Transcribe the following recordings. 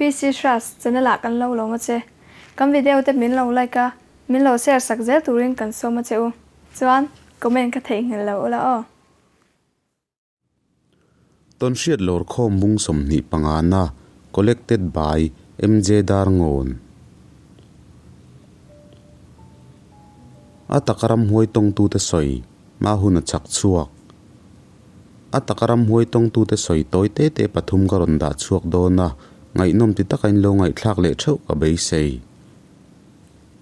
PC Hras channel ah kan lo lawm a che. Kan video te min lo like a, min lo share sak zel turin kan sawm a che u. Chuan comment ka theihnghilh lo ula aw. Tawnhriat lawrkhawm bung 25 na Collected by MJ Darngawn. A taka ramhuai tawngtute sawi hma hun a chak chhuak. A taka ramhuai tawngtute sawi tawi te te pathum ka rawn dah chhuak dawn a, ngaihnawm ti taka in lo ngaihthlak leh theuh ka beisei.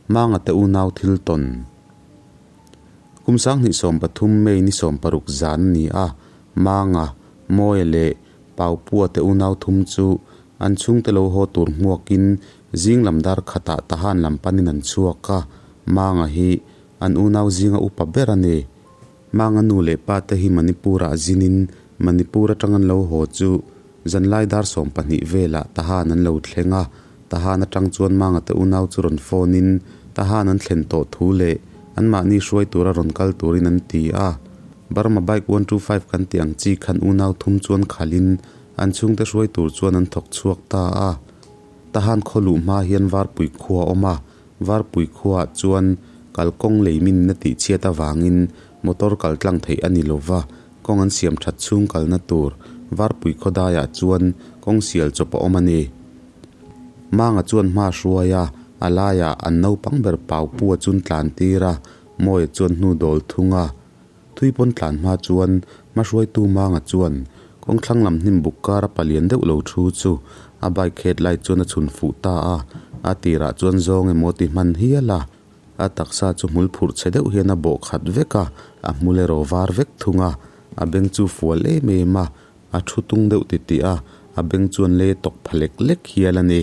Manga te unau thil tawn. Kum 2013 May ni 60 zan a ni a, Manga, Mawia leh Paupua te unau thum chu an chhungte lo haw tur hmuakin zing lam dar khatah Tahan lam panin an chhuak a, Manga hi an unau zinga upa ber a ni. Manga nu leh pa te hi Manipur-ah zinin Manipur atang an lo haw chu zanlai dar 12 velah Tahan an lo thleng a, Tahan atang chuan Manga te unau chu rawn phone in Tahan an thlen tawh thu leh anmahni hruai tura rawn kal turin an ti a. Burma bike 125 kan tih ang chi khan unau thum chuan khalhin an chhungte hruai tur chuan an thawk chhuak ta a. Tahan khaw luh hma hian Varpui khua a awm a, Varpui khuaah chuan kalkawng lei min a tih chhiat avangin motor kal tlang theih a ni lo va, kawng an siam that chhung kalna tur Varpui khaw daiah chuan kawng sial chawp a awm a ni. Manga chuan hma hruai a, a laiah an naupang ber Paupua chun tlan tir a, Mawia chuan hnu dawl thung a. Thui pawn tlan hma chuan hmahruaitu Manga chuan kawng thlang lam hnim buk kara palian deuh lo thu chu a bike headlight chuan a chhun fuh ta a, a tirah chuan zawng emaw ti hman hial a, a taksa chu hmul phurh chhe deuh hian a bawh khat vek a, a hmul erawh var vek thung a, a beng chu fual em em a, a thu tung deuh titih a, a beng chuan lei a tawk pha lek lek hial a ni.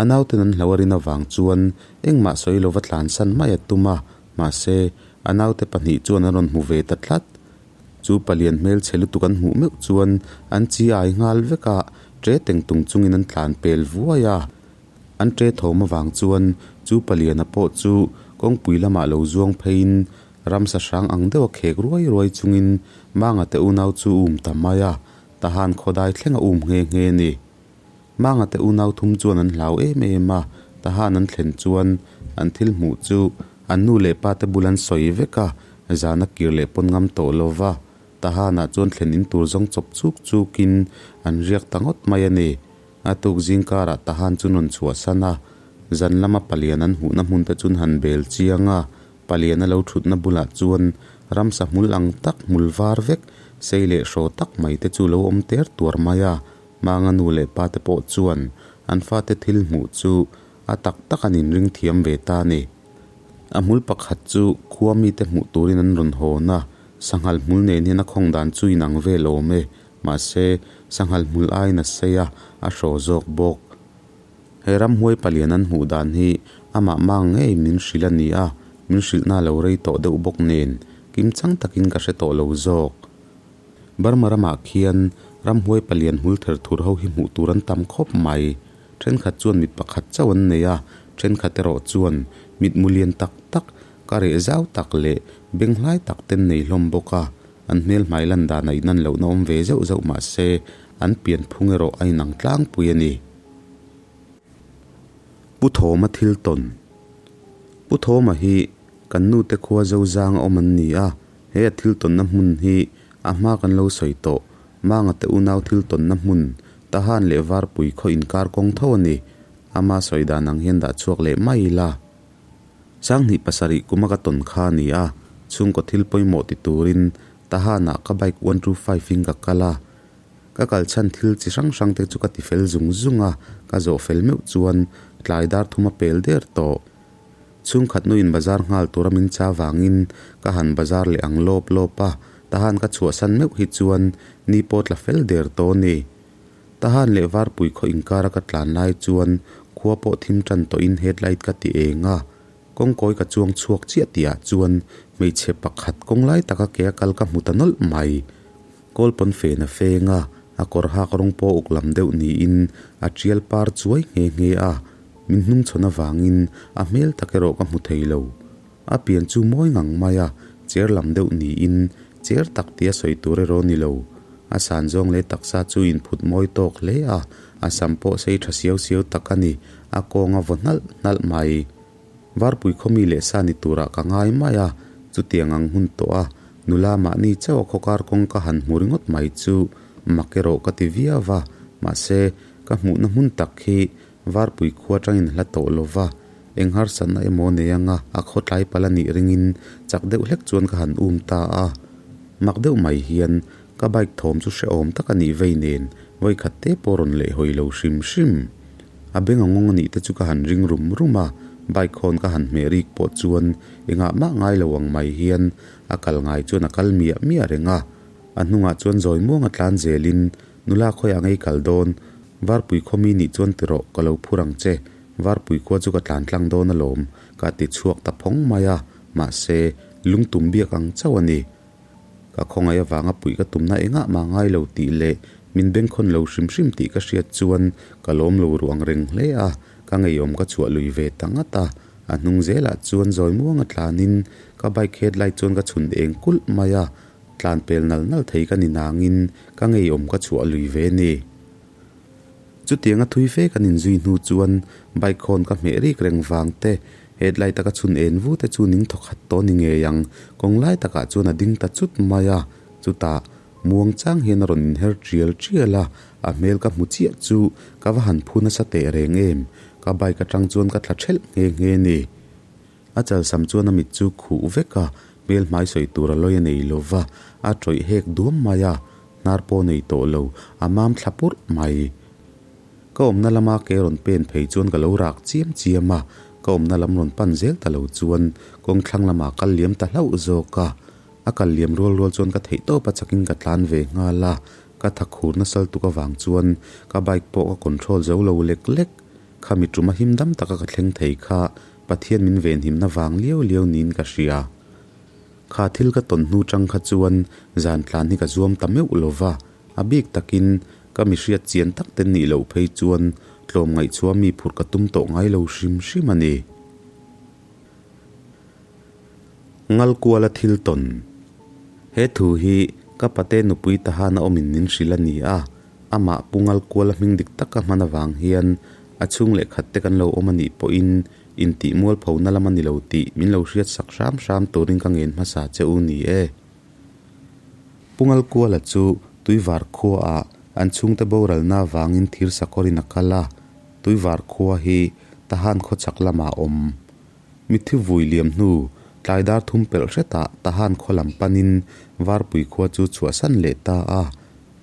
A nauten an hlo a rin avang chuan engmah sawi lova tlansan mai a tum a, mahse, a naute pahnih chuan an rawn hmu ve ta tlat. Chu palian hmelchhe lutuk an hmuh meuh chuan an chi ai nghal vek a, ṭe teng tung chungin an tlan pel vuai a. An ṭe thawm avang chuan chu paliana pawh chu kawngpui lamah lo zuang pheiin ramsa hrang ang deuha khek ruai ruai chungin Manga te unau chu um ta mai a, Tahan khawdai thleng a um nghe nghe a ni. Manga te unau thum chuan an hlau em em a, Tahan an thlen chuan an thil hmuh chu an nu leh pa te bul an sawi vek a, zan a kir leh pawn ngam tawh lo va, Tahanah chuan thlen in tur zawng chawp chuk chukin an riak ta ngawt mai a ni. A tuk zing karah Tahan chu rawn chhuahsan a, zan lama palian an hmuhna hmun te chun han bel chiang a, Paliana lo thutna bulah chuan ramsa hmul ang tak hmul var vek, sei leh hraw tak mai te chu lo awm ter tuar mai a. Manga nu leh pa te pawh chuan an fate thil hmuh chu a tak tak an inring thiam ve ta a ni. A hmul pakhat chu khua mite hmuh turin an rawn hawn a, sanghal hmul nen hian a khawng dan chu inang vel awm e, mahse sanghal hmul aiin a sei a, a hraw zawk bawk. He ramhuai palian an hmuh dan hi amah mang ngei min hrilh a ni a, min hrilhna lo rei tawh deuh bawk nen kimchang takin ka hre tawh lo zawk. Burma ramah khian ramhuai palian hmul ther thur ho hi hmuh tur an tam khawp mai. Thenkhat chuan mit pakhat chauh an nei a, thenkhat erawh chuan mitmu lian tak tak, ka reh zau tak leh beng hlai tak ten nei hlawm bawk a. An hmel hmai lan dan a inan lohna awm ve zeuh zeuh mah se an pian phung erawh a inang tlangpui a ni. Pu Thawma thil tawn Pu Thawma hi kan nute khua Zozang a awm an ni a, He a thil tawnna hmun hi a hma kan lo sawi tawh. Manga te unau thil tawnna hmun, Tahan leh Varpui khaw inkar kawng tho a ni. Ama sawi dan ang hian dah chhuak leh mai ila. 2007 kuma ka tawn kha a ni a, chhungkaw thil pawimawh ti turin Tahanah ka bike 125 in ka kal a. Ka kal chhan thil chi hrang hrang te chu ka ti fel zung zung a, ka zawh fel meuh chuan tlai dar thum a pel der tawh. Chhungkhat nuin bazar nghal tura min cha vangin ka han bazar leh ang lawp lawp a, Tahan ka chhuahsan meuh hi chuan ni pawh tla fel der tawh a ni. Tahan leh Varpui khaw inkara ka tlan lai chuan khua pawh thim tan tawhin headlight ka ti eng a, kawngkawi ka chuang chhuak chiah tihah chuan hmeichhe pakhat kawng lai taka ke a kal ka hmu ta nawlh mai. Kawl pawn fen a feng a, a kawr hak rawng pawh uk lam deuh niin a tial par chuai nghe nghe a, min hnungchhawn avangin a hmel tak erawh ka hmu thei lo. A pian chu mawi ngang mai a, cher lam deuh niin cher tak tia sawi tur erawh ni lo. A san zawng leh taksa chu inphut mawi tawk hle a, a sam pawh sei tha siau siau tak a ni, a kawng a vaw hnalh hnalh mai. Varpui khawmi leh sa ni turah ka ngai mai a, chutiang ang hun tawh a, nula mahni chauh a khawkar kawng ka han hmu ringawt mai chu mak erawh ka ti viau va, mahse, ka hmuhna hmun tak hi Varpui khua atangin a hla tawh lo va, eng harsatna emaw nei anga a khaw tlai palh a nih ringin chak deuh hlek chuan ka han um ta a. Mak deuh mai hian ka bike thawm chu hrehawm tak a nih vei nen vawikhat te pawh rawn leh hawi lo hrim hrim. A beng a ngawng a nih te chu ka han ring rum rum a, bike hawn ka han hmeh rik pawh chuan engah mah ngai lo ang mai hian a kal ngai chuan a kal miah miah reng a. A hnungah chuan zawi muang a tlan zelin nula khawiah ngei kal dawn Varpui khaw mi nih chuan ti rawh, ka lo phur ang che. Varpui khua chu ka tlan tlang dawn alawm, ka ti chhuak ta phawng mai a, mahse, lungtum biak ang chauh a ni. Ka khawngaih avanga puih ka tumna engah mah ngai lo tih leh min bengkhawn lo hrim hrim tih ka hriat chuan ka lawm lo ruh ang reng hle a, ka ngeiawm ka chhuah lui ve ta ngat a. A hnung zelah chuan zawi muanga tlanin ka bike headlight chuan ka chhun eng kulh mai a, tlan pel nal nal thei ka ni nangin ka ngeiawm ka chhuah lui ve ni. Chutianga thui fe kan inzui hnu chuan bike hawn ka hmeh rik reng vang te, headlight a ka chhun en vu te chu ning thawkhat tawh ni ngei ang. Kawng lai takah chuan a ding ta chut mai a, chutah muang chang hian a rawn inher tial tial a, a hmel ka hmu chiah chu ka va han phu nasa teh reng em, ka bike atang chuan ka tla thelh nghe nghe ni. A chalsam chuan a mit chu khuh vek a, hmel hmai sawi tur a lawi a nei lo va, a tawih hek duam mai a, hnar pawh nei tawh lo, a mam thla purh mai. Ka awmna lama ke rawn pen phei chuan ka lo rak chiam chiam a, ka awmna lam rawn pan zel ta lo chuan kawng thlang lamah kal liam ta hlauh zawk a. A kal liam rual rual chuan ka theih tawp a chakin ka tlan ve nghal a, ka tha khur nasal tuk avang chuan ka bike pawh ka control zo lo lek lek. Khami tuma him dam taka ka thleng thei kha Pathian min venhimna vang liau liau niin ka hria. Kha thil ka tawn hnu tang kha chuan zan tlan hi ka zuam ta meuh lo va, a bik takin ka mi hriat chian tak te nih loh phei chuan tlawm ngaihchhuah mi phurh ka tum tawh ngai lo hrim hrim a ni. Ngalkuala thil tawn. He thu hi ka pate nupui Tahana awmin min hrilh a ni a, Amah Pu Ngalkuala hming dik taka hman avang hian a chhung leh khat te kan lo awm a nih pawhin intih mualphona lam a ni lo tih min lo hriat sak hram hram turin ka ngen hmasa che u ni e. Pu Ngalkuala chu Tuivar khuaah an chhungte boralna avangin thir sakawrin a kal a, Tuivar khua hi Tahan khawchhak lamah a awm. Mitthi vui liam hnu, tlai dar thum pelh hretah Tahan khaw lam panin Varpui khua chu chhuahsan leh ta a.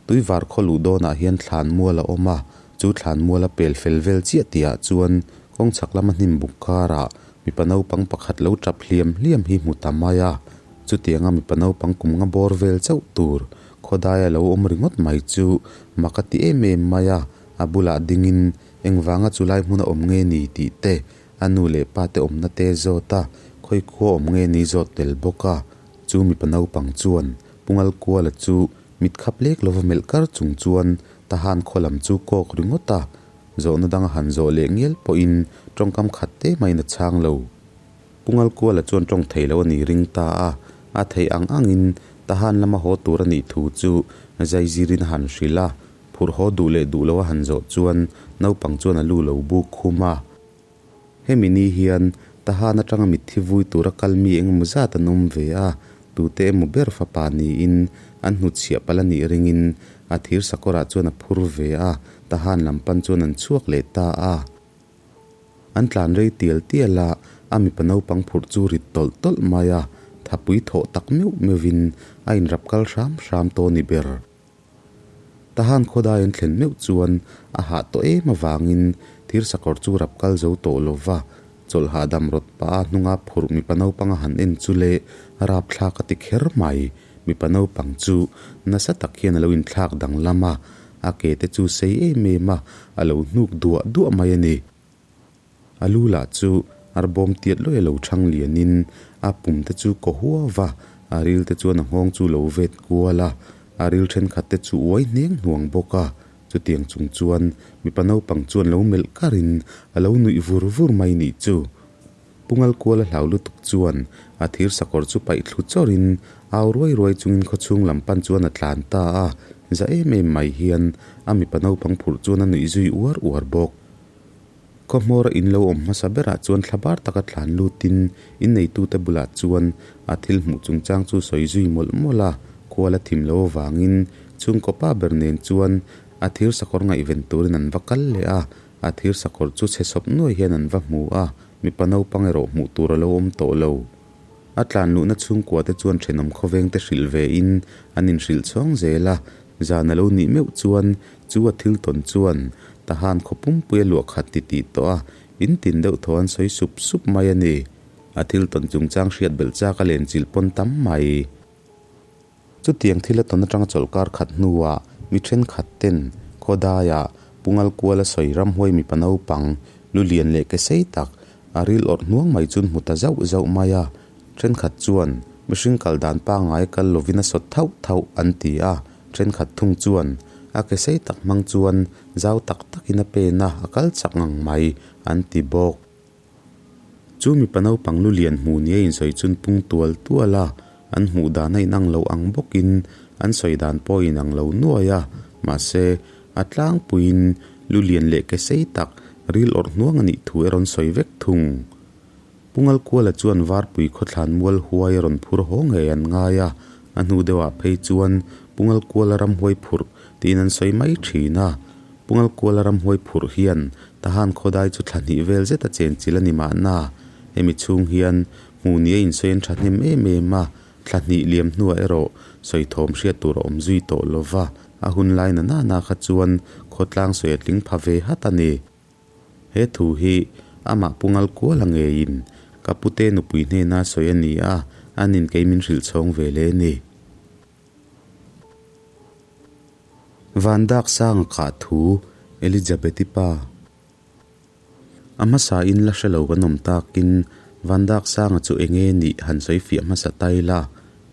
Tuivar khaw luh dawnah hian thlan mual a awm a, chu thlan mual a pel fel vel chiah tihah chuan kawng chhak lama hnim buk karah mipa naupang pakhat lo tap hliam hliam hi hmu ta mai a. Chutianga mipa naupang kum nga bawr vel chauh tur khawdai a lo awm ringawt mai chu mak a ti em em mai a, a bulah dingin engvanga chulai hmun a awm nge ni tih te A nu leh pa te awmna te zawt a, khawi khua awm nge ni zawt tel bawk a. Chu mipa naupang chuan Pu Ngalkuala chu mit khap lek lova melh kar chung chuan Tahan khaw lam chu kawk ringawt a. Zawhna dang a han zawh leh ngial pawhin tawngkam khat te maiin a chhang lo. Pu Ngalkuala chuan tawng thei lo a ni ring ta a, a theih ang angin Tahan lama haw tur a nih thu chu zaizirin a han hrilh a. Phurh haw duh leh duh lo a han zawh chuan naupang chuan a lu lo buk khum a. Hemi ni hian Tahan atanga mitthi vui tura kal mi engemaw zat an awm ve a, tute emaw ber fapa niin an hnutchhiah palh a nih ringin a thir sakawrah chuan a phur ve a, Tahan lam pan chuan an chhuak leh ta a. An tlan rei tial tial a, a mipa naupang phurh chu rit tawlh tawlh mai a, thapui thawh tak meuh meuhin a inrap kal hram hram tawh ni ber. Tahan khawdai an thlen meuh chuan a hah tawh em avangin thir sakawr chu rap kal zo tawh lo va, chawlh hahdam rawt pah a hnunga phurh mipa naupang a han en chu le rapthlak a ti kher mai. Mipa naupang chu nasa tak hian a lo inthlak danglam a, a ke te chu sei em em a, a lo hnuk duah duah mai a ni. A lu lah chu arbawm tiat lawih a lo chhang lianin a pum te chu kaw huau va, a ril te chuan a nghawng chu lo vet kual a, a ril thenkhat te chu uai hneng hnuang bawk a. Chutiang chung chuan mipa naupang chuan lo melh karin a lo nuih vur vur mai nih chu. Pungal kual a hlau lutuk chuan a thir sakawr chu paih thlu chawrin au ruai ruai chungin khawchhung lam pan chuan a tlan ta a. Za em em mai hian a mipa naupang phurh chuan a nuih zui uar uar bawk. Khaw hmawra in lo awm hmasa berah chuan thla bar taka tlan lutin in neitute bulah chuan a thil hmuh chungchang chu sawi zui mawlh mawlh a, khual a thim lo avangin chhungkaw pa ber nen chuan a thir sakawr ngaihven turin an va kal leh a, a thir sakawr chu chhe sawp nuai hian an va hmu a, mipa naupang erawh hmuh tur a lo awm tawh lo. A tlan luhna chhungkua te chuan thenawm khawveng te hrilh ve in an inhrilh chhawng zel a, zan a lo nih meuh chuan chu a thil tawn chuan Tahan khaw pumpui a luah khat ti tih tawh a, in tin deuh thaw an sawi sup sup mai a ni. A thil tawn chungchang hriat belh chak a len chilh pawn tam mai. Chutiang thil a tawn atanga chawlhkar khat hnuah mi thenkhat ten khawdaiah Pungal kuala sawi ramhuai mipa naupang lu lian leh ke sei tak a ril awrh hnuang mai chun hmu ta zauh zauh mai a. Thenkhat chuan mihring kal dan pangngai kal lovin a sawt thauh thauh an ti a, thenkhat thung chuan a ke sei tak hmang chuan zau tak takin a pen a, a kal chak ngang mai an ti bawk. Chu mipa naupang lu lian hmu nia insawi chun pung tual tual a, an hmuh dan a inang lo ang bawkin an sawi dan pawh a inang lo nuai a, mahse, a tlangpuiin lu lian leh ke sei tak ril awrh hnuang a nih thu e rawn sawi vek thung. Pungalkuala chuan Varpui khawthlan mual huai a rawn phur haw ngei an ngai a, a hnu deuhah phei chuan Pungalkuala ramhuai phurh tiin an sawi mai thin a. Pungalkuala ramhuai phurh hian Tahan khawdai chu thla hnih vel zet a chenchilh a ni mahna, hemi chhung hian hmuh ni a insawi an thahnem em em a, thla hnih liam hnuah erawh sawi thawm hriat tur a awm zui tawh lo va, a hun lai na nana kha chuan khawtlang sawi a tling pha ve hat a ni. He thu hi amah Pungalkuala ngeiin ka pute nupui hnena sawi a ni a, anin kei min hrilh chhawng ve le ni. Van dak sanga kah thu Elizabeth-i pa. A hmasa in la hre lo kan awm takin Van dak sanga chu eng nge nih han sawi fiah hmasa ta ila,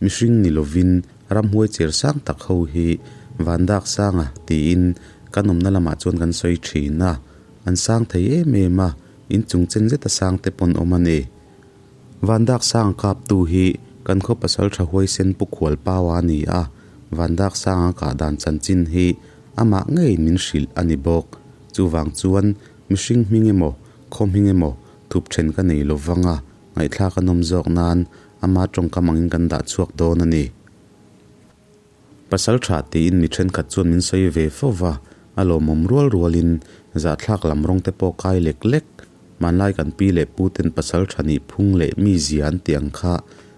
mihring ni lovin ramhuai cher sang tak ho hi Van dak sanga tiin kan awmna lamah chuan kan sawi thin a, an sang thei em em a, inchung chen zeta sang te pawn awm a ni. Vandak Sanga kaptu hi kan khaw pasal tha huaisen Pu Khual Paua a ni a, Vandak Sanga kah dan chanchin hi amah ngei min hrilh a ni bawk. Chuvang chuan mihring hming emaw, khaw hming emaw thup then ka nei lo vang a, ngaihthlak a nawm zawk nan ama tawngkam angin kan dah chhuak dawn a ni. Pasal tha tiin mi thenkhat chuan min sawi ve fo va, a lawmawm rual rualin zahthlak lam rawng te pawh kai lek lek. Hmanlai kan pi leh pu ten pasal tha nih phung leh mi zia an tih ang kha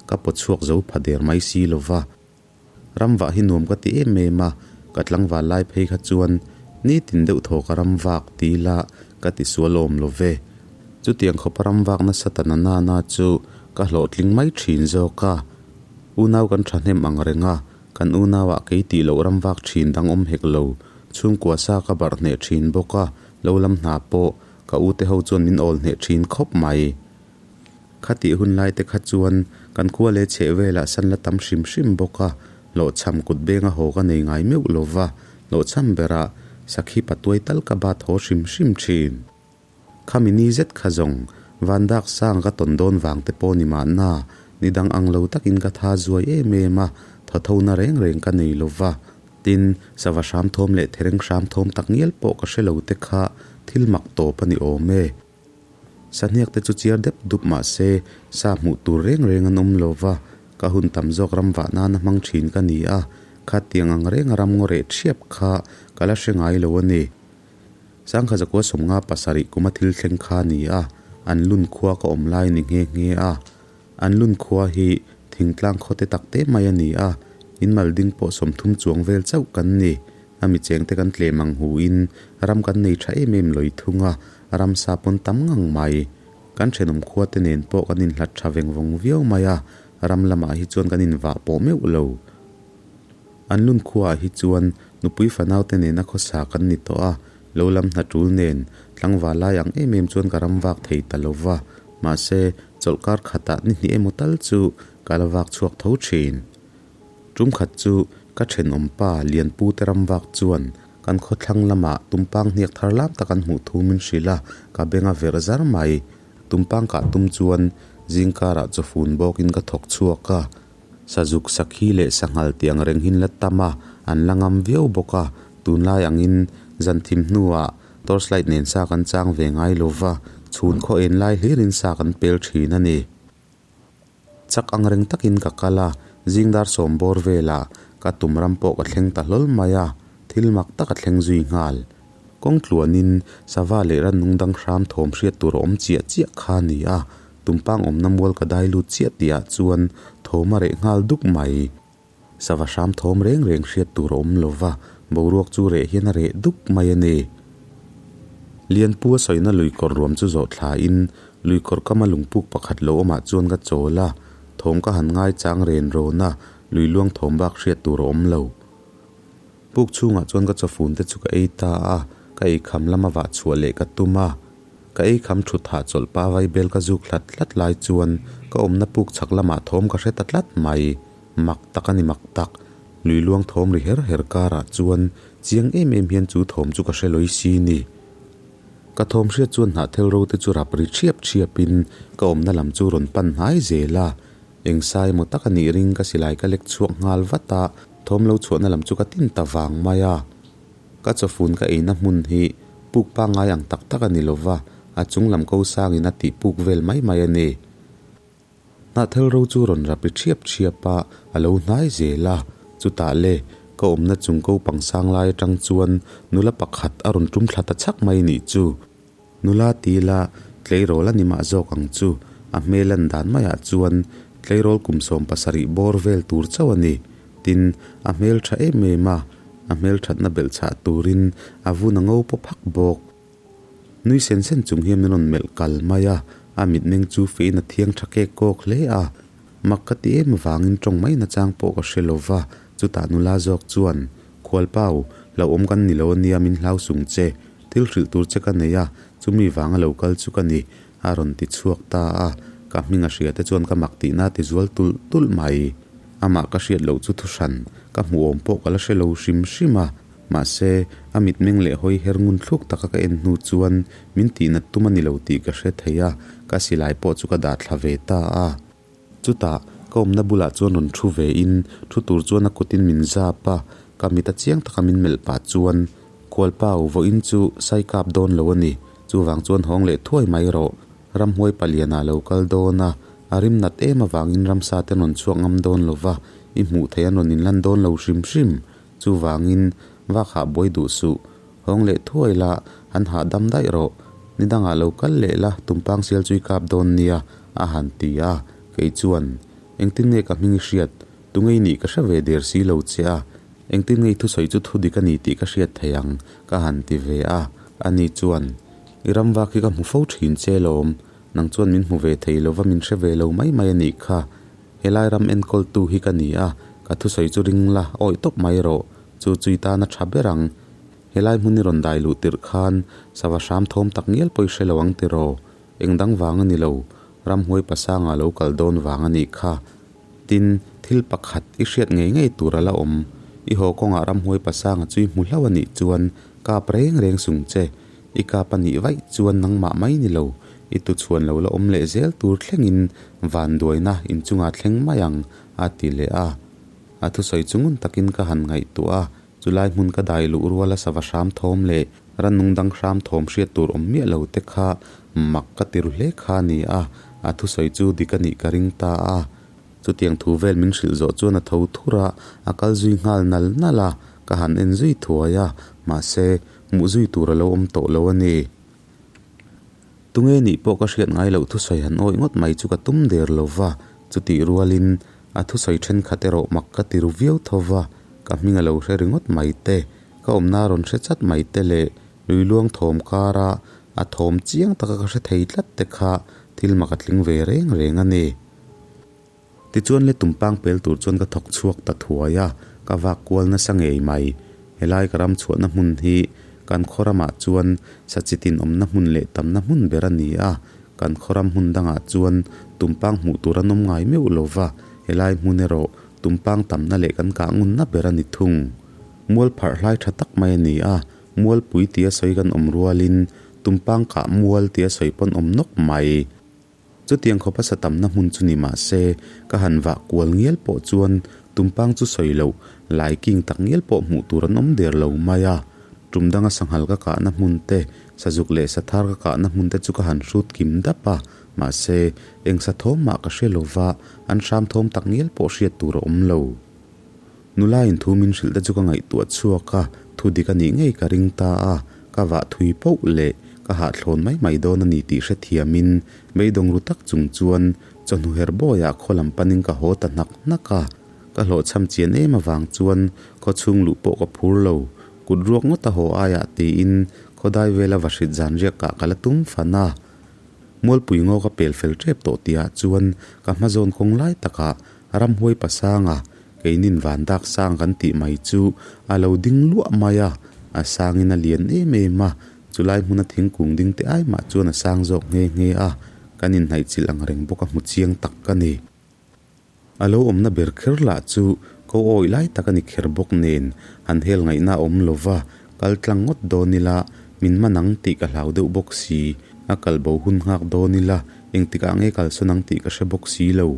ka paw chhuak zo pha der mai si lo va. Ramvah hi nuam ka ti em em a, ka tlangval lai phei kha chuan nitin deuh thaw ka ram vak ti ila ka ti sual awm lo ve. Chutiang khawpa ram vak nasa ta na nana chu ka hlawhtling mai thin zawk a. Unau kan thahnem ang reng a, kan unauah kei tih loh ram vak thin dang awm hek lo, chhungkua sa ka barh hneh thin bawk a, lo lam hna pawh ka ute ho chuan min awl hneh thin khawp mai. Khatih hun lai te kha chuan kan khua leh chheh velah san la tam hrim hrim bawk a, hlawhchham kut benga haw ka nei ngai meuh lo va, hlawhchham berah sakhi patuai tal ka bat haw hrim hrim thin. Khami ni zet kha zawng, van dak sang ka tawn dawn vang te pawh ni mahna, ni dang ang lo takin ka tha zuai em em a, thaw tho na reng reng ka nei lo va. Tin, sava hram thawm leh thereng hram thawm tak ngial pawh ka hre lo te kha thil mak tawp a ni awm e. Sahniak te chu chiar dep dup mah se, sa hmuh tur reng reng an awm lo va, ka hun tam zawk ram vah nana hmang thin ka ni a, khatiang ang renga ram ngaw reh thiap kha ka la hre ngai lo a ni. Sangkha zakua sawmnga pasarih kuma thil thleng kha a ni a, an lun khua ka awm lai ni nghe nghe a. An lun khua hi thingtlang khaw te tak te mai a ni a, in mal ding pawh 30 chuang vel chauh kan ni. A mi cheng te kan tlem ang hu in ram kan nei tha em em lawih thung a, ramsa pawn tam ngang mai. Kan thenawm khua te nen pawh kan inhlat tha veng vawng viau mai a, ram lamah hi chuan kan invah pawh meuh lo. An lun khuaah hi chuan nupui fanaute nena khawsa kan ni tawh a, lo lam hna tul nen tlangval lai ang em em chuan ka ram vak thei ta lo va, mahse chawlhkar khatah ni hnih emaw tal chu ka la vak chhuak tho thin. Tum khat chu ka thenawm pa Lianpu te ram vak chuan kan khawthlang lamah tumpang hniak thar lam tak an hmuh thu min hrilh a, ka beng a verh zar mai. Tumpang kah tum chuan zingkarah chawfun bawkin ka thawk chhuak a. Sazuk sakhi leh sanghal tih ang reng hin la tam a, An la ngam viau bawk a, tunlai angin zan thim hnuah torchlight nen sa kan chang ve ngai lo va, chhun khaw en lai hlirin sa kan pel thin a ni. Chak ang reng takin ka kal a, zing dar sawm bawr velah ka tum ram pawh ka thleng ta hlawl mai a, thil mak tak a thleng zui nghal. Kawng tluanin sava leh rannung dang hram thawm hriat tur a awm chiah chiah kha a ni a, tumpang awmna mual ka dai lut chiah tihah chuan thawm a reh nghal duk mai. Sava hram thawm reng reng hriat tur a awm lo va, boruak chu reh hian a reh dup mai a ni. Lianpu a sawina luikawr ruam chu zawh thlain luikawr kama lungpuk pakhat lo awmah chuan ka chawl a, thawm ka han ngaichang ren rawn a, lui luang thawm bak hriat tur a awm lo. Puk chhungah chuan ka chawfun te chu ka ei ta a, ka eikham lama vah chhuah leh ka tum a. Ka eikham thut hahchawlh pa vaibel ka zuk hlat hlat lai chuan ka awmna puk chhak lamah thawm ka hre ta tlat mai. Mak tak a ni mak tak. Lui luang thawm ri her her karah chuan chiang em em hian chu thawm chu ka hre lawi si ni. Ka thawm hriat chuan hnahthel ro te chu rap ri thiap thiapin ka awmna lam chu rawn pan hnai zel a. Eng sai emaw tak a nih ring ka silai ka lek chhuak nghal vat a, thawm lo chhuahna lam chu ka tin ta vang mai a. Ka chawfun ka eina hmun hi puk pangngai ang tak tak a ni lova, a chung lam ko sangin a tih puk vel mai mai a ni. Hnahthel ro chu rawn rap ri thiap thiap a, a lo hnai zel a. Chutah le, ka awmna chung ko pang sang lai atang chuan nula pakhat a rawn tum thla ta chhak mai nih chu. Nula ti la, tleirawl a ni mah zawk ang chu. A hmel lan dan maiah chuan tleirawl kum 70 bawr vel tur chauh a ni. Tin, a hmel tha em em a, a hmel thatna belh chhah turin a vun a ngo pawp hak bawk. Nui sen sen chung hian min rawn melh kal mai a, a mitmeng chu feiin a thiang tha kek kawk hle a. Mak ka ti em avangin tawng mai nachang pawh ka hre lo va, chutah nula zawk chuan, Khualpau, hlauhawm kan ni lo ania min hlau sung che, thil hrilh tur che ka nei a, chumi vanga lo kal chu ka ni, a rawn ti chhuak ta a, ka hming a hria te chuan ka mak tihna a ti zual tulh tulh mai. Amah ka hriat loh chu thuhran, ka hmuhawm pawh ka la hre lo hrim hrim a. Mahse, a mitmeng leh hawi her ngun thluk taka ka en hnu chuan min tihnat tum a ni lo tih ka hre thei a, ka silai pawh chu ka dah thla ve ta a. Chutah, ka awmna bulah chuan rawn thu ve in, thu tur chuan a kutin min zap a, ka mit a chiang taka min melh pah chuan, Kualpau, vawiin chu sai kap dawn lo a ni, chuvang chuan hawng leh thuai mai rawh, ramhuai palianah lo kal dawn a, a rim nat em avangin ramsa te rawn chhuak ngam dawn lo va, i hmuh theih an rawn inlan dawn lo hrim hrim. Chuvangin, vak hah buai duh suh. Hawng leh thuai la, han hahdam daih rawh. Ni dangah lo kal leh la, tumpang sial chu i kap dawn nia, a han ti a. Kei chuan, Engtin nge ka hming i hriat? Tunge i nih ka hre ve der si lo che a. Engtin nge i thusawi chu thu dik a ni tih ka hriat thei ang? ka han ti ve a. Ani chuan, I ram vak hi ka hmu fo thin che lawm. Nang chuan min hmu ve thei lova min hre ve lo mai mai a nih kha. Helai ram enkawltu hi ka ni a, ka thusawi chu ring la, awih tawp mai rawh. Chu chu i tan a tha ber ang. Helai hmun i rawn dai luh tirh khan sava hram thawm tak ngial pawh i hre lo ang tiraw? Eng dang vang a ni lo, ramhuai pasanga lo kal dawn vang a nih kha. Tin, thil pakhat i hriat ngei ngei tur a la awm. I haw kawngah ramhuai pasanga chu i hmu hlauh a nih chuan kap reng reng sung che. I kap a nih vaih chuan nangmah mai ni lo, i tuchhuan lo la awm leh zel tur thlengin vanduaina inchungah thleng mai ang, a ti leh a. A thusawi chu ngun takin ka han ngaihtuah a, chulai hmun ka dai luh ruala sava hram thawm leh rannung dang hram thawm hriat tur awm miah lo te kha mak ka ti ru hle kha a ni a, a thusawi chu dik a nih ka ring ta a. Chutiang thu vel min hrilh zawh chuan a tho thur a, a kal zui nghal nal nal a, ka han en zui thuai a, mahse, hmuh zui tur a lo awm tawh lo a ni. Tunge nih pawh ka hriat ngai loh thusawi han awih ngawt mai chu ka tum der lo va, chutih rualin a thusawi thenkhat erawh mak ka ti ru viau tho va, ka hming a lo hre ringawt mai te, ka awmna a rawn hre chat mai te leh lui luang thawm kara a thawm chiang taka ka hre thei tlat te kha thil mak a tling ve reng reng a ni. Tichuan le tumpang pel tur chuan ka thawk chhuak ta thuai a, ka vak kual nasa ngei mai. Helai ka ram chhuahna hmun hi kan khaw ramah chuan sachitin awmna hmun leh tamna hmun ber a ni a, kan khaw ram hmun dangah chuan tumpang hmuh tur an awm ngai meuh lo va, helai hmun erawh tumpang tamna leh kan kah ngunna ber a ni thung. Mual pharh hlai tha tak mai a ni a, mualpui tia sawi kan awm rualin tumpang kah mual tia sawi pawn awm nawk mai. Chutiang khawpa sa tamna hmun chu ni mah se, ka han vah kual ngial pawh chuan Tumpang chu sawi loh, laiking tak ngial pawh hmuh tur an awm der lo mai a. Tum danga sanghal ka kahna hmun te, sazuk leh sathar ka kahna hmun te chu ka han hrut kim dap a, mahse, eng sa thawm mah ka hre lo va, an hram thawm tak ngial pawh hriat tur a awm lo. Nula in thu min hrilh te chu ka ngaihtuah chhuak a, thu dik a nih ngei ka ring ta a, ka vah thui poh leh ka hahthlawn mai mai dawn a ni tih hrethiamin beidawng ru tak chung chuan chawhnu her bawiah khaw lam panin ka haw ta hnak hnak a, ka hlawhchham chian em avang chuan khaw chhung luh pawh ka phur lo, kut ruak ngawt a haw aiah tiin khawdai vela vahrit zan riak kah ka la tum fan a. Mualpui ngaw ka pel fel tep tawh tihah chuan ka hma zawn kawng lai takah ramhuai pasanga keinin van dak sang kan tih mai chu a lo ding luah mai a, a sangin a lian em em a, chulai hmuna thingkung ding te ai mah chuan a sang zawk nghe nghe a, kan inhnaihchilh ang reng bawk a hmu chiang tak ka ni. A lo awmna ber kher lah chu ko awih lai tak a ni kher bawk nen han hel ngaihna a awm lo va, kal tlang ngawt dawn ila min man ang tih ka hlau deuh bawk si, a kal bo hun nghak dawn ila engtikah nge kalsawn ang tih ka hre bawk si lo.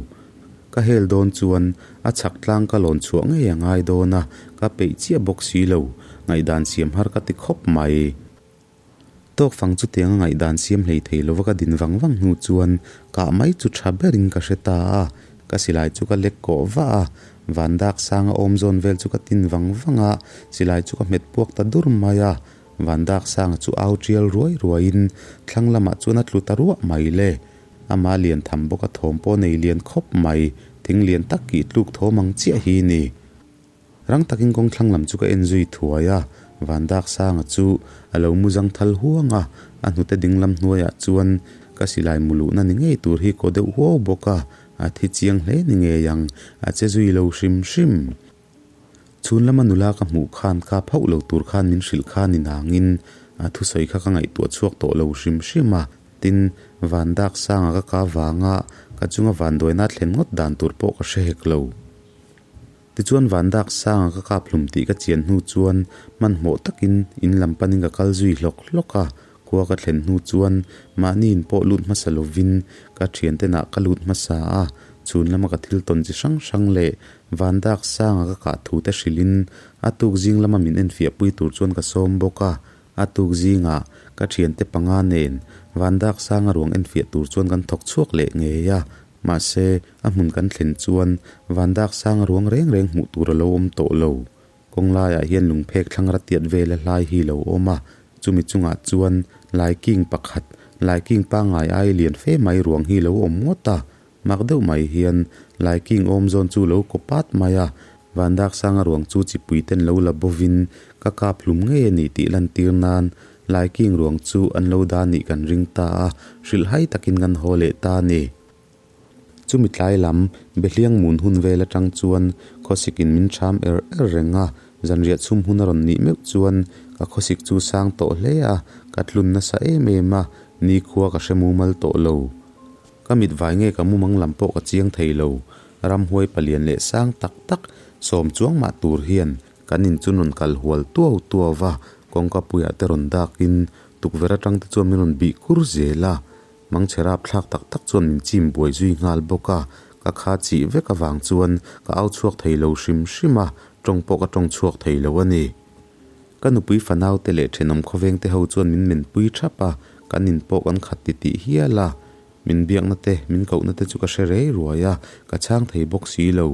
Ka hel dawn chuan a chhak tlang ka lawn chhuah ngei a ngai dawn a, ka peih chiah bawk si lo, ngaihdan siam har ka ti khawp mai. Tawk fang chutiang a ngaihdan siam hlei thei lova ka din vang vang hnu chuan kah mai chu tha berin ka hre ta a, ka silai chu ka lek kawh vah a, van dak sanga awm zawn vel chu ka tin vang vang a, silai chu ka hmet puak ta dur mai a, van dak sanga chu au tial ruai ruaiin thlang lamah chuan a tlu ta ruah mai le. Ama lian tham bawk a thawm pawh nei lian khawp mai, thing lian tak kih tluk thawm ang chiah hi ni. Rang takin kawng thlang lam chu ka en zui thuai a, van dak sanga chu a lo mu zang thal huang a, a hnute ding lam hnuaiah chuan ka silai mu luhna ni ngei tur hi kaw deuh huau bawk a, a thi chiang hle ni ngei ang, a che zui lo hrim hrim. Chhun lama nula ka hmuh khan kha phauh lo tur khan min hrilh kha ni nangin a thusawi kha ka ngaihtuah chhuak tawh lo hrim hrim a, tin van dak sanga ka ka vanga ka chunga vanduaina thlen ngawt dan tur pawh ka hre hek lo. Tichuan van dak sanga ka kap hlum tih ka chian hnu chuan hmanhmawh takin in lam panin ka kal zui hlawk hlawk a, khua ka thlen hnu chuan mahni in pawh lut hmasa lovin ka thiantenah ka lut hmasa a, chhun lama ka thil tawn chi hrang hrang leh van dak sanga ka kah thu te hrilhin a tuk zing lama min enfiah pui tur chuan ka sawm bawk a, a tuk zingah ka thiante panga nen van dak sanga ruang enfiah tur chuan kan thawk chhuak leh ngei a, Mahse, a hmun kan thlen chuan van dak sang ruang reng reng hmuh tur a lo awm tawh lo. Kawng laiah hian lungphek thlang ratiat vela hlai hi lo awm a, chumi chungah chuan laiking pakhat, laiking pangngai ai lian fe mai ruang hi lo awm ngawt a. Mak deuh mai hian laiking awm zawn chu lo kaw pat mai a, van dak sanga ruang chu chipui ten lo la bovin ka kap hlum ngei a ni tih lantir nan Laiking ruang chu an lo dah nih kan ring ta a, hrilhhai takin kan haw leh ta a ni. Chumi tlai lam, Behliang mun hun vel atang chuan khawsikin min ṭham er er reng a, zanriah chhum hun a rawn nih meuh chuan ka khawsik chu sang tawh hle a, ka tlun nasa em em a, nikhua ka hre mumal tawh lo. Ka mit vai nge ka mumang lam pawh ka chiang thei lo, ramhuai palian leh sang tak tak sawm chuang mah tur hian Kan in chu rawn kal hual tuau tuau va, kawngka puiah te rawn dakin tukverh atang te chuan min rawn bih kur zel a, mangchhe rap thlak tak tak chuan min chim buai zui nghal bawk a, ka kha chih vek avang chuan ka au chhuak thei lo hrim hrim a, tawng pawh ka tawng chhuak thei lo a ni. Ka nupui fanau te leh thenawm khawveng te ho chuan min menpui thap a, kan in pawh kan khat ti tih hial a, min biakna te min kohna te chu ka hre rei ruai a, ka chhang thei bawk si lo.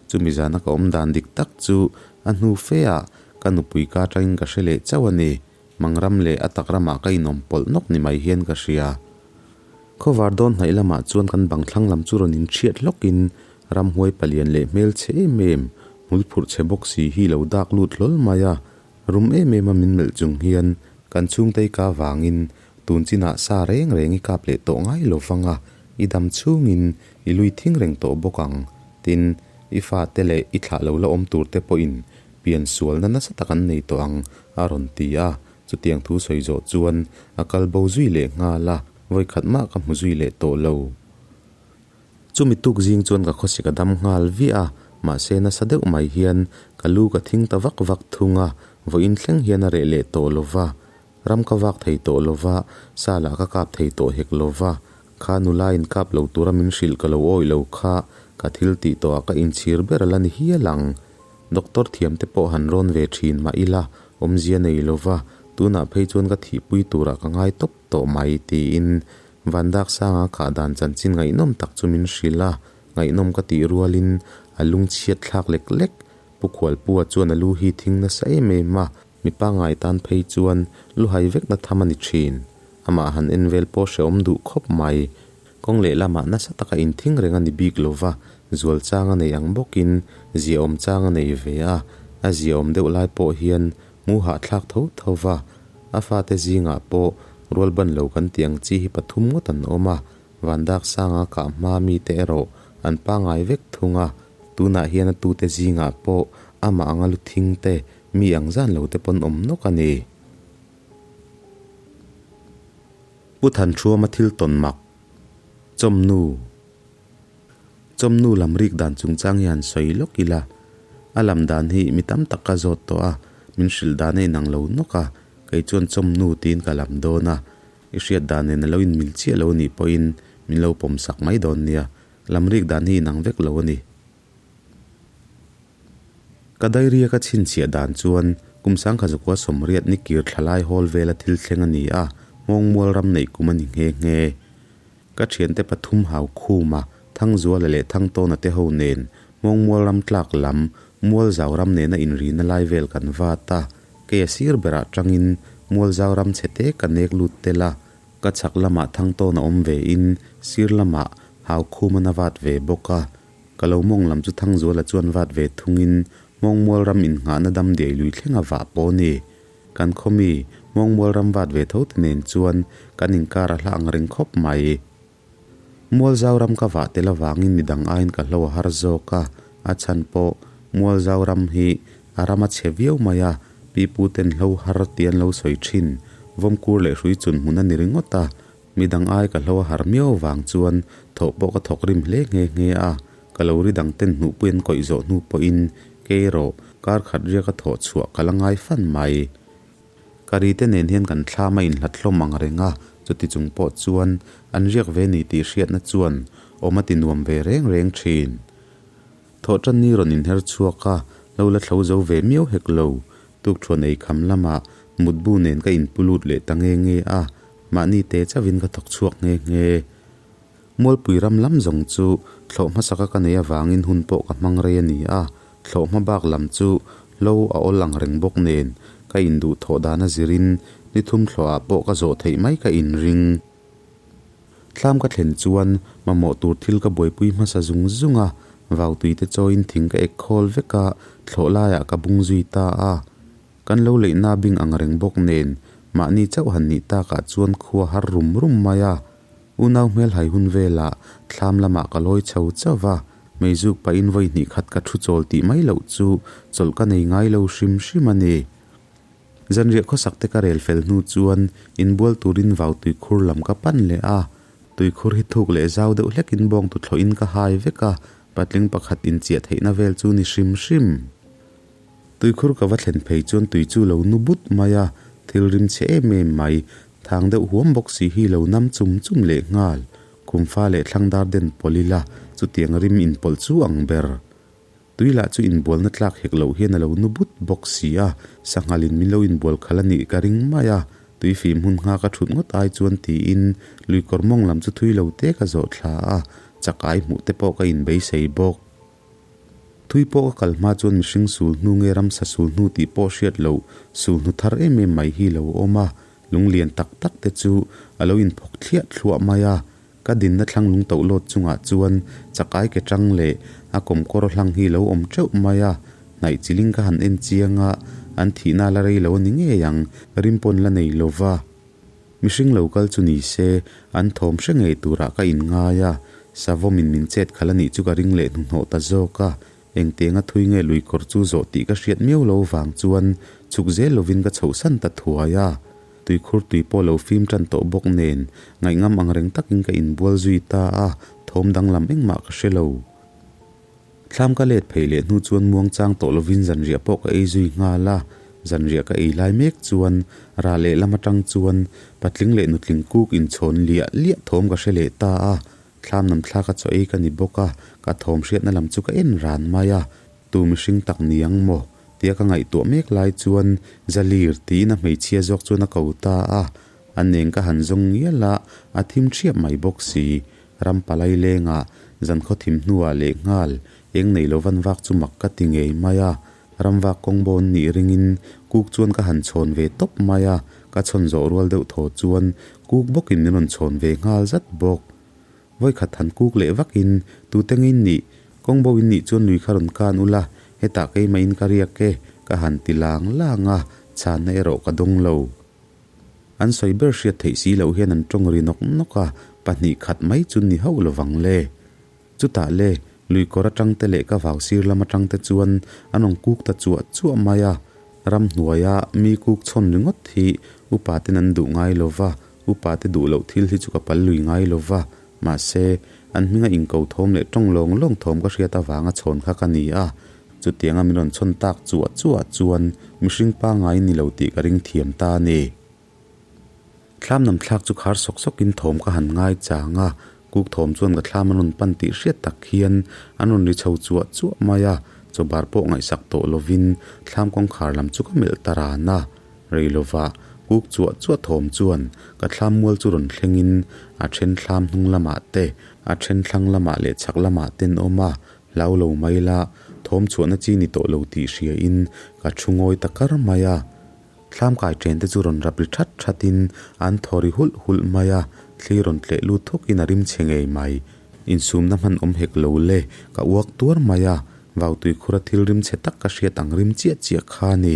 Chumi zana ka awm dan dik tak chu a hnu fe ah ka nupui ka atangin ka hre leh chauh a ni. Mangram leh a tak ramah ka inawm pawlh nawk ni mai hian ka hria. Khawvar dawn hnaih lamah chuan kan bang thlang lam chu rawn inchhiat hlawkin ramhuai palian leh hmel chhe em em, hmul phurh chhe bawk si hi lo dak lut hlawl mai a. Rum em em a min melh chung hian kan chhungtei ka vangin tun chinah sa reng reng i kap leh tawh ngai lo vang a, i dam chhungin i lui thing reng tawh bawk ang. Tin, i fate leh i thlah lo la awm tur te pawhin pian sualna nasa tak an nei tawh ang, a rawn ti a. Chutiang thu sawi zawh chuan a kal bo zui leh nghal a, vawikhat mah ka hmu zui leh tawh lo. Chumi tuk zing chuan ka khawsik a dam nghal viah a, mahse nasa deuh mai hian ka lu ka thing ta vak vak thung a, vawiin thleng hian a reh leh tawh lo va. Ram ka vak thei tawh lo va, sa lah ka kap thei tawh hek lo va, kha nula in kap lo tura min hrilh ka lo awih lo kha, Ka thil tih tawhah ka inchhir ber a la ni hial ang. Doctor thiam te pawh han rawn ve thin mah ila, awmzia nei lova, tunah phei chuan ka thihpui turah ka ngai tawp tawh mai tiin Vandak Sanga kah dan chanchin ngaihnawm tak chu min hrilh a, ngaihnawm ka tih rualin a lungchhiat thlak lek lek. Pu Khualpua chuan a lu hi thing nasa em em a, mi pangngai tan phei chuan luhai vekna tham a ni thin. Amah han en vel pawh hrehawm duh khawp mai. Kawng lehlamah nasa taka inthing reng a ni bik lova, zual chang a nei ang bawkin ziaawm chang a nei ve a, a ziaawm deuh lai pawh hian hmu hahthlak tho tho va, a fate zingah pawh rual ban lo kan tih ang chi hi pathum ngawt an awm a, Vandak sanga kah hma mite erawh an pangngai vek thung a, tunah hian a tute zingah pawh amah anga lu thing te, mi ang zan lo te pawn awm nawk a ni. Pu Thanṭhuama thil tawn mak, Chawmnu. Chawmnu lam rik dan chungchang hi han sawi lawk ila, a lam dan hi mi tam tak ka zawt tawh a, min hrilh dan a inang lo nawk a, kei chuan chawmnu tiin ka lam dawn a, i hriat dan nen a lo inmil chiah lo anih pawhin min lo pawm sak mai dawn nia, lam rik dan hi inang vek lo a ni. Ka diary a ka chhinchhiah dan chuan kum sangkha zakua sawmriat ni kir thlalai hawl vela thil thleng a ni a, Hmawngmual ram neih kum a ni nghe nghe. Ka thiante pathum hau khuma Thangzuala leh Thangtawna te ho nen Hmawngmual ram tlak lam Mualzau ram nena inrina lai vel kan vat a, kei a sir berah tangin Mualzau ram chhe te ka nek lut tel a, ka chhak lamah Thangtawna awm ve in sir lamah hau khuma na vat ve bawk a. Ka lo mawng lam chu Thangzuala chuan vat ve thungin Hmawngmual ram innghahna dam diai lui thleng a vah pawh a ni. Kan khaw mi Hmawngmual ram vat ve tho te nen chuan kan inkar a hla ang reng khawp mai. Mualzau ram ka vah tel avangin midang aiin ka hlo a har zawk a, a chhan pawh Mualzau ram hi a ram a chhe viau mai a, pipu ten hlo har ti an lo sawi thin, vawmkur leh hrui chun hmun a ni ringawt a, Midang ai ka hlo a har miau avang chuan thawh pawh ka thawk rim hle nghe nghe a, ka lo ri dang ten hnuhpui an kawih zawh hnu pawhin kei erawh kar khat riaka thawh chhuah ka la ngai fan mai. Ka ri te nen hian kan thlam a inhlat hlawm ang reng a, chuti chung pawh chuan an riak ve ni tih hriatna chuan awm a ti nuam ve reng reng thin. Thawhtan ni rawn inher chhuak a, lo la thlo zo ve miau hek lo. Tukthuan ei kham lamah mutbu nen ka inpu lut leh ta nge nge a, mahni te chauhin ka thawk chhuak nghe nghe. Mualpui ram lam zawng chu thlawh hmasaka ka nei avangin hun pawh ka hmang rei a ni a, thlawh hma bak lam chu hlo a awl ang reng bawk nen ka induh thawh dan a zirin ni thum thlawhah pawh ka zawh theih mai ka inring. Thlam ka thlen chuan mamawh tur thil ka buaipui hmasa zung zung a, vautui te chawiin thing ka ek khawl vek a, thlawh laiah ka bung zui ta a. Kan lo leihna bing ang reng bawk nen mahni chauh han nih takah chuan khua har rum rum mai a. Unau hmel hai hun velah thlam lamah ka lawi chho chauh va, meizuk pahin vawi hnih khat ka thu chawl tih mai loh chu chawlh ka nei ngai lo hrim hrim a ni. Zanriah khawsak te ka rel fel hnu chuan inbual turin vau tuikhur lam ka pan leh a, tuikhur hi thuk leh zau deuh hlekin bawng tuthlawhin ka hai vek a, patling pakhat inchiah theihna vel chu ni hrim hrim. Tuikhur ka va thlen phei chuan tui chu lo nu but mai a, thil rim chhe em em mai, thang deuh huam bawk si hi lo nam chum chum leh nghal. Khumfa leh thlangdar den pawlh ila chutiang rim inpawlh chu ang ber. Tui lah chu inbualna tlak hek loh hian a lo nu but bawk si a, sanghalin min lo inbual khalh a nih ka ring mai a, tui fim hun nghak a thut ngawt ai chuan tiin lui kawr mawng lam chu thui lo te ka zawh thla a, chakai hmuh te pawh ka inbeisei bawk. Thui pawh ka kal hma chuan mihring sul hnu nge ramsa sul hnu tih pawh hriat loh sul hnu thar em em mai hi lo awm a, lung lian tak tak te chu a lo inphawk thliah thluah mai a, Ka dinna thlang lung toh lawt chungah chuan chakai ke tang leh a kawmkawr hlang hi lo awm teuh mai a, hnaih chiling ka han en chiang a, an thihna la rei lo a ni ngei ang, rim pawn la nei lo va. Mihring lo kal chu ni se, an thawm hre ngei turah ka inngai a, savawmin min chet khalh a nih chu ka ring leh hnuhnawh ta zawk a, engtianga thui nge lui kawr chu zawh tih ka hriat miau lo vang chuan chhuk zel lovin ka chhohsan ta thuai a. Tuikhur tui pawh lo fim tan tawh bawk nen, ngaihngam ang reng takin ka inbual zui ta a, thawm danglam engmah ka hre lo. Thlam ka let phei leh hnu chuan muangchang tawh lovin zanriah pawh ka ei zui nghal a, zanriah ka ei lai mek chuan rah lehlam atang chuan patling leh nutling kuk inchhawn liah liah thawm ka hre leh ta a. Thlam nam thlak a chaw ei ka ni bawk a, ka thawm hriatna lam chu ka en ran mai a, tu mihring tak ni ang maw? tia ka ngaihtuah mek lai chuan Zalir tiin a hmeichhia zawk chuan a ko ta a, a neng ka han zawng ngial a, a thim thiap mai bawk si. Ram palai lengah zankhaw thim hnuah lehnghal eng nei lo van vak chu mak ka ti ngei mai a, Ramvak kawng bawn nih ringin kuk chuan ka han chhawn ve tawp mai a, ka chhawn zawh rual deuh thaw chuan kuk bawkin min rawn chhawn ve nghal zat bawk. Vawikhat han kuk leh vakin tute ngei nih, kawng bo in nih chuan lui kha rawn kan ula, hetah keimahin ka riak e, ka han ti lang lang a, chhanna erawh ka dawng lo. An sawi ber hriat theih si loh hian an tawng ri nawk nawk a, pahnih khat mai chu ni hauh lovang le. Chutah le, lui kawr atang te leh ka vau sir lam atang te chuan an rawn kuk ta chuah chuah mai a. Ramhnuaia mi kuk chhawn ringawt hi upa ten an duh ngai lo va, upa te duh loh thil hi chu ka pal lui ngai lo va. Mahse, an hminga inko thawm leh tawng lawng lawng thawm ka hriat avanga chhawn kha ka ni a. Chutianga min rawn chhawn tak chuah chuah chuan mihring pangngai ni lo tih ka ring thiam ta a ni. Thlam nam thlak chu khar sawk sawkin thawm ka han ngai chang a, kuk thawm chuan ka thlam an rawn pan tih hriat tak hian an rawn ri chho chuah chuah mai a, chawbar pawh ngaihsak tawh lovin thlam kawngkhar lam chu ka melh ta ran a. Rei lova kuk chuah chuah thawm chuan ka thlam mual chu rawn thlengin a then thlam hnung lamah te, a then thlang lamah leh chhak lamah ten awm a, hlau lo mai la, thawm chhuahna chi ni tawh lo tih hriain ka thu ngawi ta kar mai a. Thlam kai chen te chu rawn rap ri that that in an thaw ri hulh hulh mai a, thli rawn tleh lut thuk in a rim chhe ngei mai. Insumna hman awm hek lo le, ka uak tuar mai a, vautui khura thil rim chhe tak ka hriat ang rim chiah chiah kha a ni.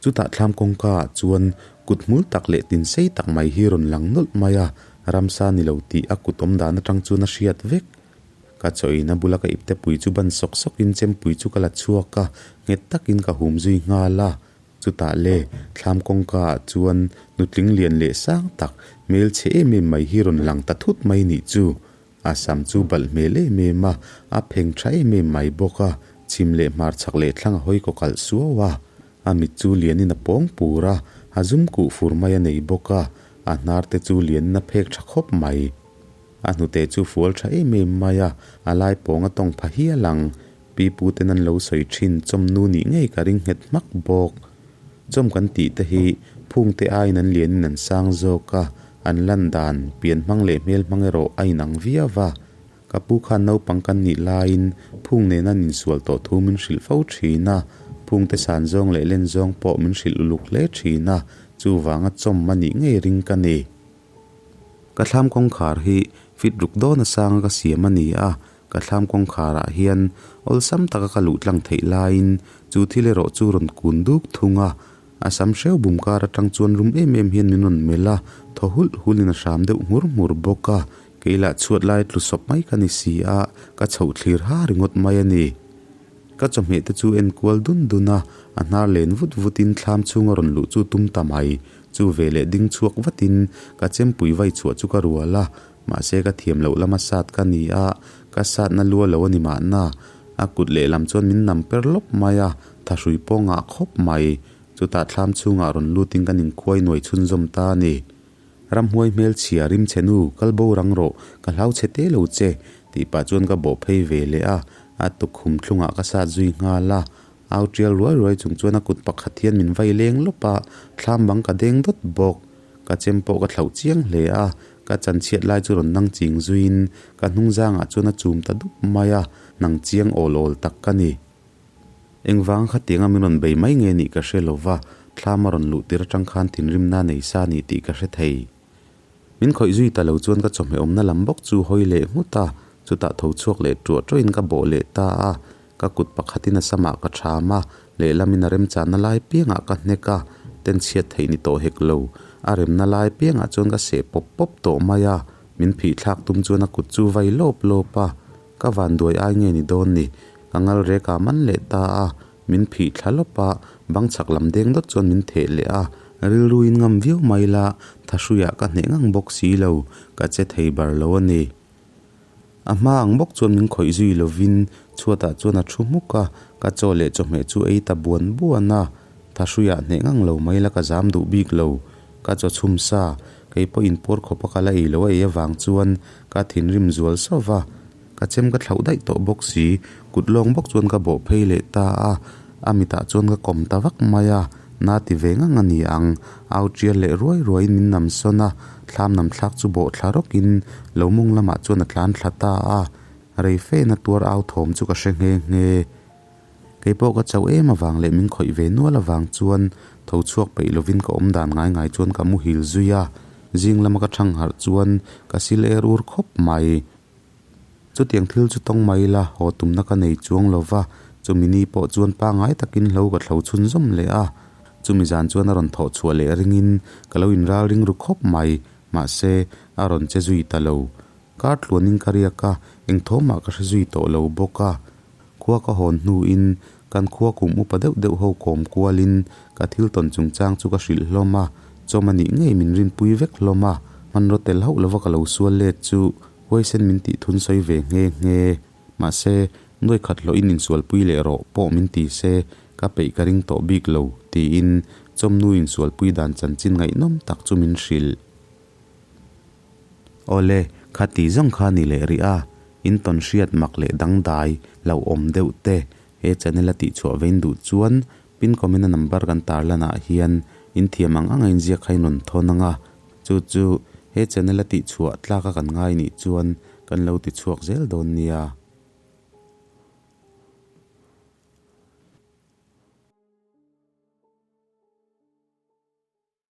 Chutah thlam kawngka ah chuan kut hmul tak leh tin sei tak mai hi rawn lang nawlh mai a, ramsa ni lo tih a kut awm dan atang chuan a hriat vek. Ka chawina bula ka ipte pui chu ban sawk sawkin chempui chu ka la chhuak a, nghet takin ka hum zui nghal a. Chutah le, thlam kawngka ah chuan nutling lian leh sang tak, hmel chhe em em mai hi rawn lang ta thut mai nih chu. A sam chu balh hmel em em a, a pheng tha em em mai bawk a, chhim leh hmar chhak leh thlang a hawi kaw kalh suau a. A mit chu lianin a pawng pur a, a zum kuh fur mai a nei bawk a, a hnar te chu lianin a phek tha khawp mai. A hnute chu fual tha em em mai a, a lai pawng a tawng pha hial ang. Pi pu ten an lo sawi thin, chawm nu nih ngei ka ring nghet hmak bawk. Chawm kan tih te hi phung te aiin an lianin an sang zawk a, an lan dan, pian hmang leh hmel hmang erawh a inang viau va. Ka pu khan naupang kan nih laiin phung nena an insual tawh thu min hrilh fo thin a, phung te san zawng leh len zawng pawh min hrilh uluk hle thin a, chuvanga chawm a nih ngei ring ka ni. Ka thlam kawngkhar hi fit ruk dawn a sanga ka siam a ni a, ka thlam kawngkharah hian awlsam taka ka luh tlang theih laiin chu thil erawh chu rawn kun duk thung a, a sam hreu bum kar atang chuan rum em em hian min rawn melh a, thaw hulh hulhin a hram deuh nghur nghur bawk a, kei lah chhuat lai tlu sawp mai ka ni si a, ka chhoh thlir ha ringawt mai a ni. Ka chawhmeh te chu en kual dun dun a, a hnar len vut vutin thlam chhunga rawn luh chu tum ta mai. Chu ve leh ding chhuak vatin ka chempui vai chhuah chu ka rual a, mahse ka thiam loh lama sat ka ni a, ka satna lua lo a ni mahna. A kut lehlam chuan min nam per lawp mai a, thahrui pawh ngah khawp mai. Chutah thlam chhungah rawn lutin kan inkhuai nuai chhunzawm ta a ni. Ramhuai hmelchhia rim chhe nu, kal bo rang rawh, ka hlau chhe te lo che, tih pah chuan ka bawh phei ve leh a, a tukkhum thlungah ka sat zui nghal a. Au tial ruai ruai chung chuan a kut pakhat hian min vai leng lawp a, thlam bang ka deng dawt bawk. Ka chem pawh ka thlauh chiang hle a, ka chan chhiat lai chu rawn nang ching zuiin ka hnung zangah chuan a chum ta dup mai a, nang chiang awl awl tak ka ni. Engvanga khatianga min rawn bei mai nge nih ka hre lo va, thlam a rawn luh tir atang khan thinrimna nei sa nih tih ka hre thei. Min khawih zui ta lo chuan ka chawhmeh awmna lam bawk chu hawi leh nghut a, chutah tho chhuak leh ṭuah ṭuahin ka bawh leh ta a, ka kut pakhatin a samah ka ṭham a, lehlamin a remchanna lai piangah ka hnek a, ten chhiat theih ni tawh hek lo, a remna lai piangah chuan ka seh pawp pawp tawh mai a, min phih thlak tum chuan a kut chu vai lawp lawp a, Ka van duai ai nge ni dawn ni? Ka ngal rek a man leh ta a, min phih thla lawp a, bang chhak lam deng dawt chuan min theh leh a, rilruin ngam viau mai la, thahruiah ka hneh ngang bawk si lo, ka che thei bar lo a ni. A hma ang bawk chuan min khawih zui lovin chhuatah chuan a thu hmuk a, ka chaw leh chawhmeh chu ei ta buan buan a, thahruiah hneh ngang lo mai la ka zam duh bik lo, ka chaw chhum sa. Kei pawh in puar khawpa ka la ei lo a ei avang chuan ka thinrim zual sauh va, ka chem ka thlauh daih tawh bawk si. Kut lawng bawk chuan ka bawh phei leh ta a, a mitah chuan ka kawm ta vak mai a, na ti ve ngang a ni ang. Au tial leh ruai ruaiin min nam sawn a, thlam nam thlak chu bawh thla rawkin lo mawng lamah chuan a tlan thla ta a. Rei fe na tuar au thawm chu ka hre nghe nghe. Kei pawh ka chauh em avang leh min khawih ve nual avang chuan tho chhuak peih lovin ka awm dan ngai ngai chuan ka muhil zui a, zing lama ka thang harh chuan ka sil er ur khawp mai. Chutiang thil chu tawng mai ila haw tumna ka nei chuang lo va, chumi ni pawh chuan pangngai takin hlo ka thlo chhunzawm leh a. Chumi zan chuan a rawn thawh chhuah leh ringin ka lo inral ring ru khawp mai, mahse a rawn che zui ta lo. Kar tluanin ka riak a, eng thawmah ka hre zui tawh lo bawk a. Khua ka hawn hnuin kan khua kum upa deuh deuh ho kawm kualin ka thil tawn chungchang chu ka hrilh hlawm a, chawm a nih ngei min rinpui vek hlawm a, hmanraw tel hauh lova ka lo sual let chu huaisen min tih thun sawi ve nghe nghe. Mahse, nuai khat hlawhin insualpui leh rawh pawh min ti se, ka peih ka ring tawh bik lo, tiin chawmnu insualpui dan chanchin ngaihnawm tak chu min hrilh. Awle, khati zawng kha ni leh rih a, in tawn hriat mak leh dangdai hlauhawm deuh te he channel a tihchhuah vein duh chuan pin comment a number kan tarlan ah hian in thiam ang ang a inziak kha in rawn thawn ang a, chu chu he channel a tihchhuah tlak a kan ngai nih chuan kan lo tichhuak zel dawn nia.